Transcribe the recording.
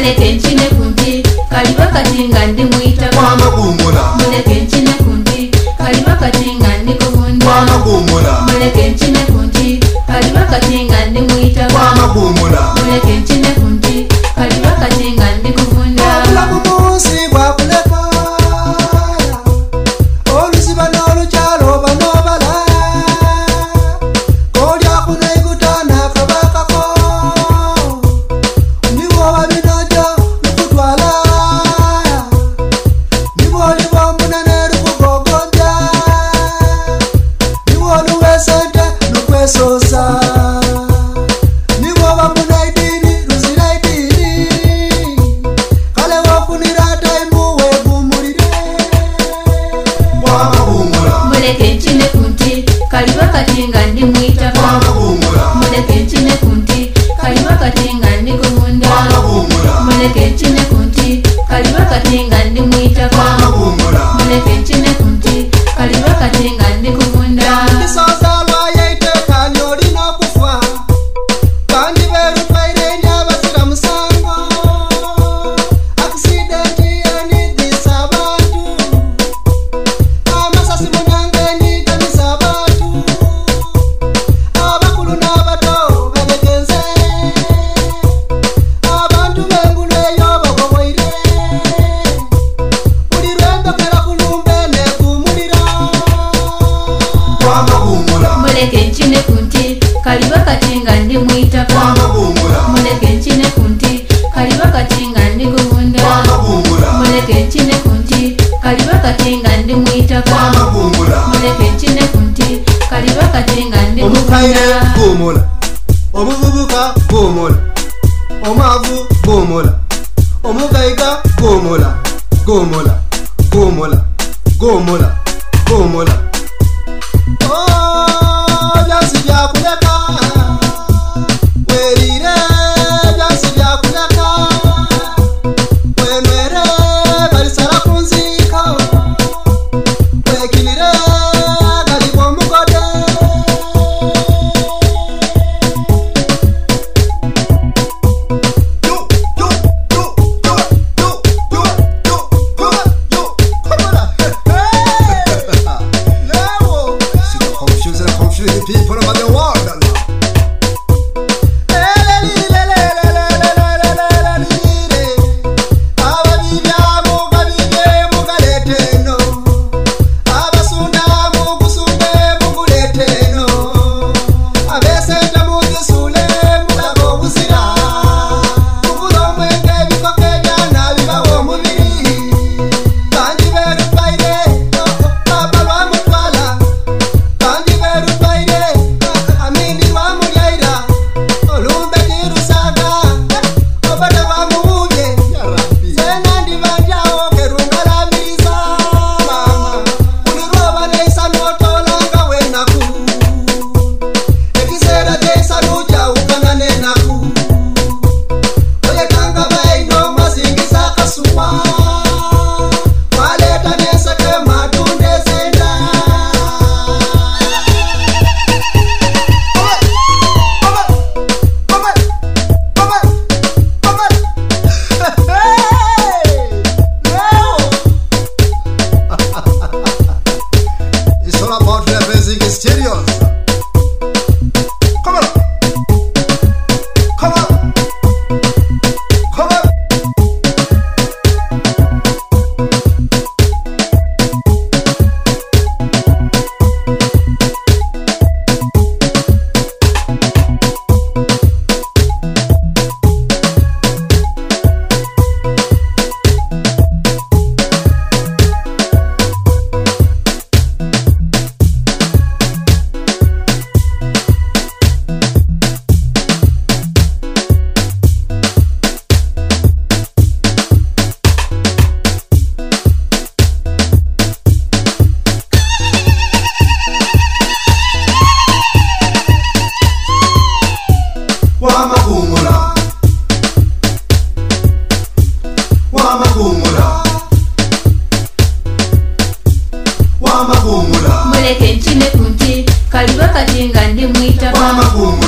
Muleke nkine ku nti kaliba kati nga ndi mwitaka. Wamagumbula. Muleke nkine ku nti kaliba kati nga ndi kuvunda. Wamagumbula. Muleke nkine ku nti kaliba kati nga ndi mwitaka. Wamagumbula. Muleke nkine ku nti kaliba kati nga ndi kuvunda. Obulamu munsi bwakuleka oluziba n'olukyalo oba n'obala kolyakunaiguta nakabakako niwoba binojo lukutwala niwoliba omunene lukugogonja niwoluwa esente lukwesosa niwoba munaidini luzira idini kale wofunira taimu wegumulire. Wamagumbula. Muleke nkine ku nti kaliba kati nga ndi mwitaka. Wamagumbula. Muleke nkine ku nti kaliba kati nga ndi kuvunda. Wamagumbula. Muleke nkine ku nti kaliba kati nga ndi mwitaka. Wamagumbula. Muleke nkine ku nti kaliba kati nga ndi kuvunda. Kisozalwa yeitekani olina okufa kandi berutwaire eri abazira musango akisidenti enidisa abantu amasasi munange enidamisa abantu abakulu n'abato babegenze abantu b'engulu eyo bagoboire buli lwembekera kulumbe nekumulira. Wamagumbula. Muleke nkine ku nti kaliba kati nga ndi mwitaka. Wamagumbula. Muleke nkine ku nti kaliba kati nga ndi kuvunda. Wamagumbula. Muleke nkine ku nti kaliba kati nga ndi mwitaka. Wamagumbula. Muleke nkine ku nti kaliba kati nga ndi Omukaire kuvunda. gumula, omuvubuka gumula, omwavu gumula, omugaiga gumula, gumula, gumula, gumula, gumula. Oh, byansi byakuleka werire, byansi byakuleka wenwere, balisala ku nziiko wekinire galibwa omugode. Yo, yo, yo, yo, yo, yo, yo, yo, yo. Come on. Lewo. See the confuse and confuse the people about the world. Olumbe tirusaga obada bamuwubye senandibanjawo kerungalamiriza mama buli lwoba neisanu otolanga wenaku ekiseera kyeisanu kyawukana nenaku oyetanga baino mwasingisa akasuwa mwaleeta nenseke mwatunda ezenda. It's all about reversing stereos. Come on. Come on. Come on. Wamagumbula. Wamagumbula. Wamagumbula. Muleke nkine ku nti kaliba kati nga ndi mwitaka. Wamagumbula.